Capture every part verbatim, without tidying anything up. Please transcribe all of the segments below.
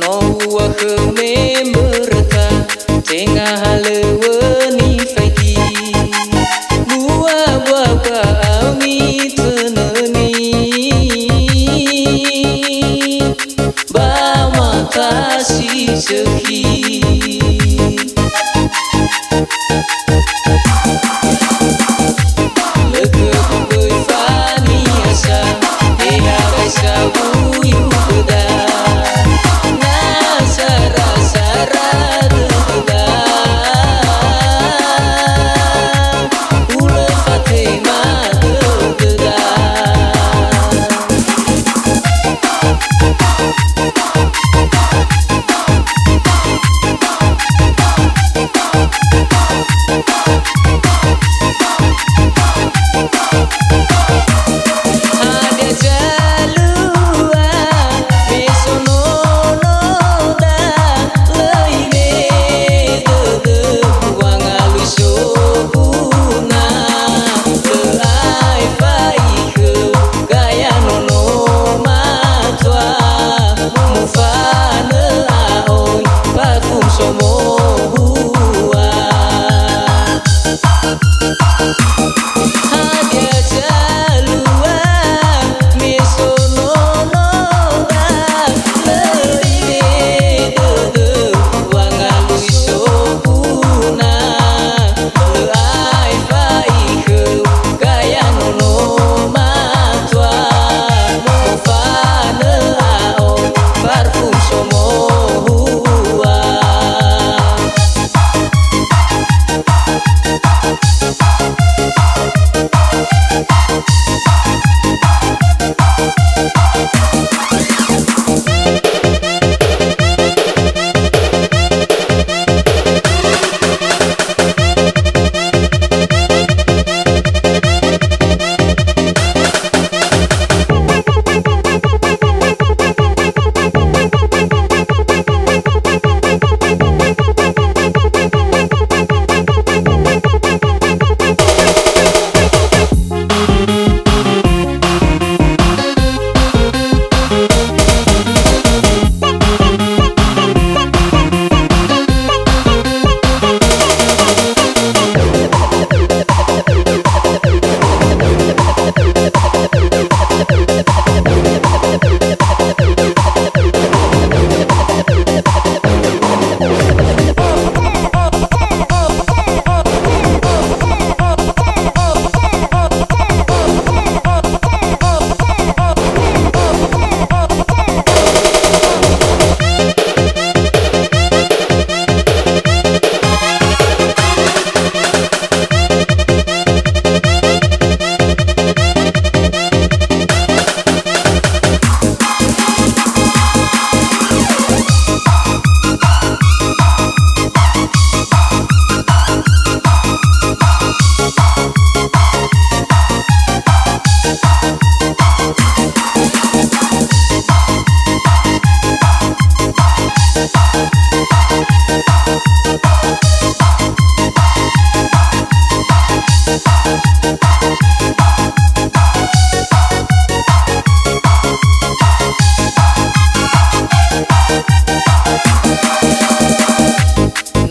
No uŵa'ö me mböröta, tenga halöŵö nifaigi. Mu'abua-bua ami tönõmi, ba mata si sökhi. Lö göi faniasa, he hewisa wuyu döda. Na sara-sara dödöda, hulö fatema dödöda.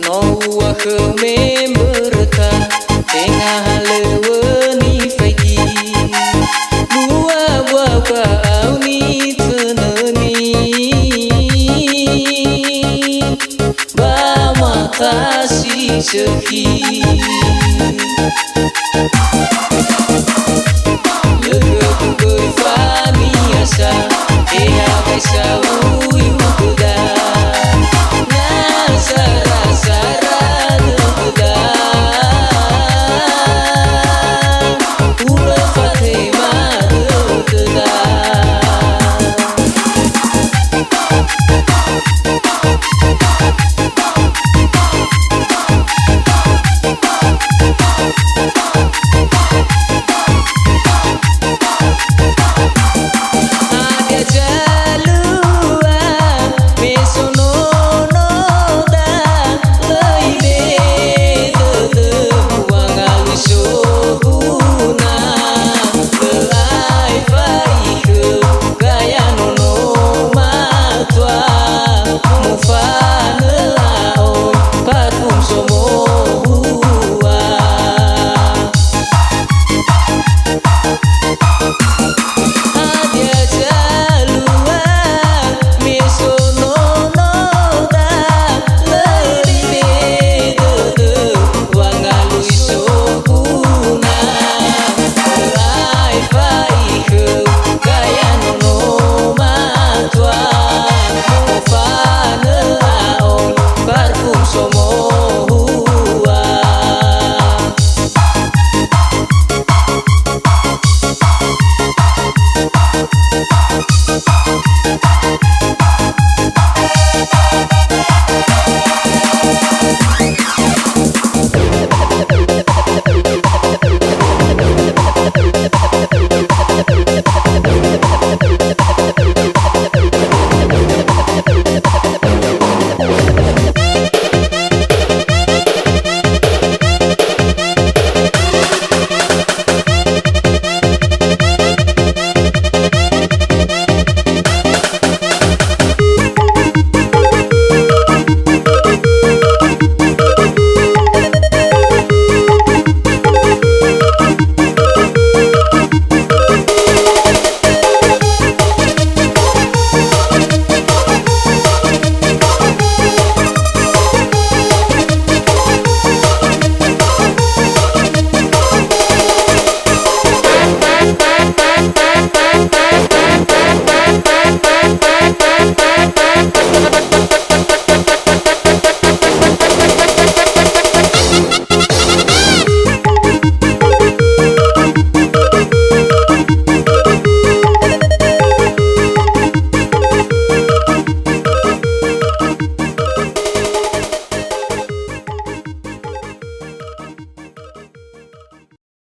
No uŵa'ö khöu memberta, tenga halöŵö nifaigi. Buabua ba'au nitönöni, ba mata si sökhi. Lö khögu göi faniasa, eheha gaisa uyu khöda. Na sara-sara dödöda, ulö fatema dödöda. Hadia zalua me so nonoda, lö ibe'e dödö wangalui soguna, lö aefa ikhöu gaya nono matua, mofanö a'oi parfum somohua. Hadia zalua me so nonoda, lö ibe'e dödö wangalui soguna, lö aefa ikhöu gaya nono matua, mofanö a'oi parfum somohua.